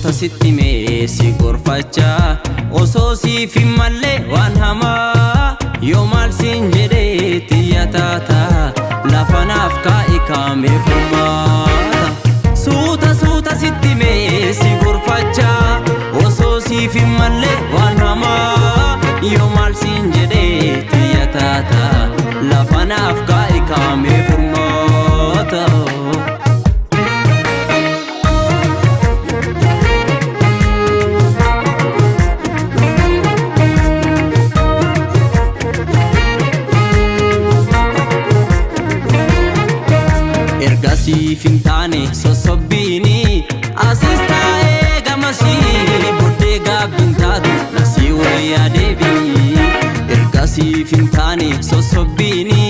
Suuta sitti mee si gorfachaa osoo siif hin malle waan hamaa yoo maal siin jedhee xiyya taata lafa naaf kaa'i kaamee furmaata. Suuta suuta sitti mee si gorfachaa osoo siif hin malle waan hamaa yoo maal siin jedhee xiyya taata lafa naaf kaa'i kaamee furmaata. Erga siif hin taane sossobbiini asis taa'ee gamasii booddee gaabbiin taatu nasii wayyaa deebii. Erga siif hin taane sossobbiini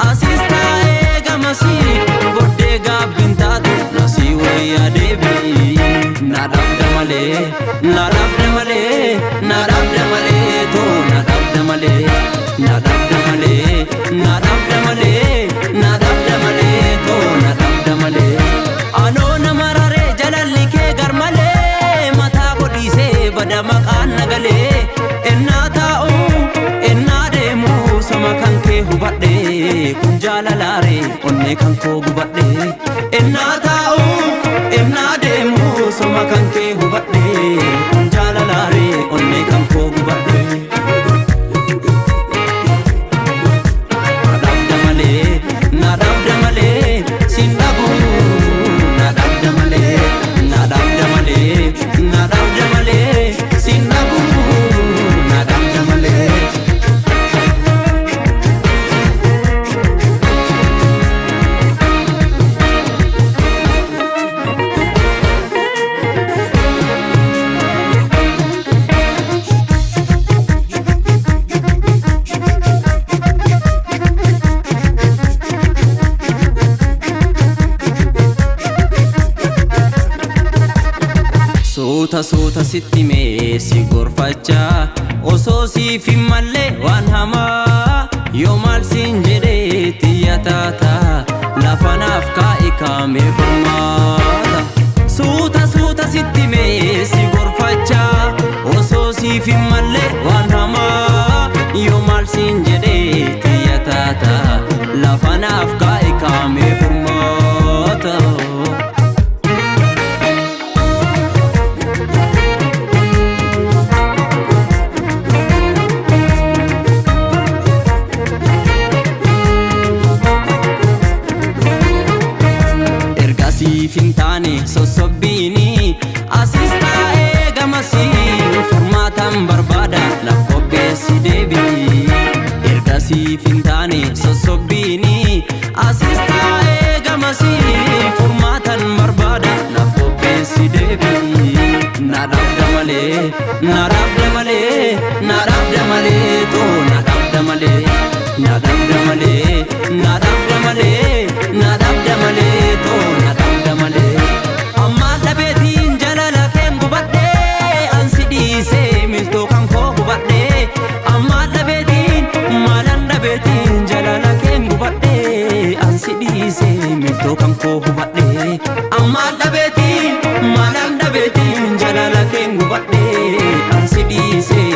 asis taa'ee gamasii booddee gaabbiin taatu nasii wayyaa deebii. Na dhabda malee, na dhabda malee, na dhabda malee too na dhabda malee, na dhabda malee, na dhabda malee, na dhabda malee too na dhabda malee. Anoo nama raree jalalli kee garmalee mataa godhiisee bada maqaan nagalee ennaa taa'u ennaa deemu sama kan kee hubadhee kun jaalalaare onnee kan koo gubadhee ennaa taa'u ennaa deemu sama kan kee hubadhee kun jaalalaare onnee kan koo gubadhee. Na dhabda malee, na dhabda malee, sin dhabu. Na dhabda malee, na dhabda malee, na dhabda malee, sin dhabu. Na dhabda malee. Suuta suuta sitti mee si gorfachaa osoo siif hin malle waan hamaa yoo maal siin jedhee xiyya taata lafa naaf kaa'i kaamee furmaata. Suuta suuta sitti mee si gorfachaa osoo siif hin malle waan hamaa yoo maal siin jedhee xiyya taata lafa naaf kaa'i kaamee furmaata. Erga siif hin taane sossobbiini asis taa'ee gamasii furmaatan barbaada laf qopheessi deebii. Erga siif hin taane sossobbiini asis taa'ee gamasii furmaatan barbaada laf qopheessi deebii. Na dhabda malee, na dhabda malee, na dhabda malee too na dhabda malee, na dhabda malee, na dhabda malee, na dhabda malee too na dhabda malee. Ammaan dhabeetiin jalala keen gubadhee ansi dhiisee miltoo kan koo hubadhee. Ammaan dhabeetiin maalan dhabeetiin jalala keen gubadhee ansi dhiisee miltoo kan koo hubadhee. Ammaan dhabeetiin maalan dhabeetiin jalala keen gubadhee ansi dhiisee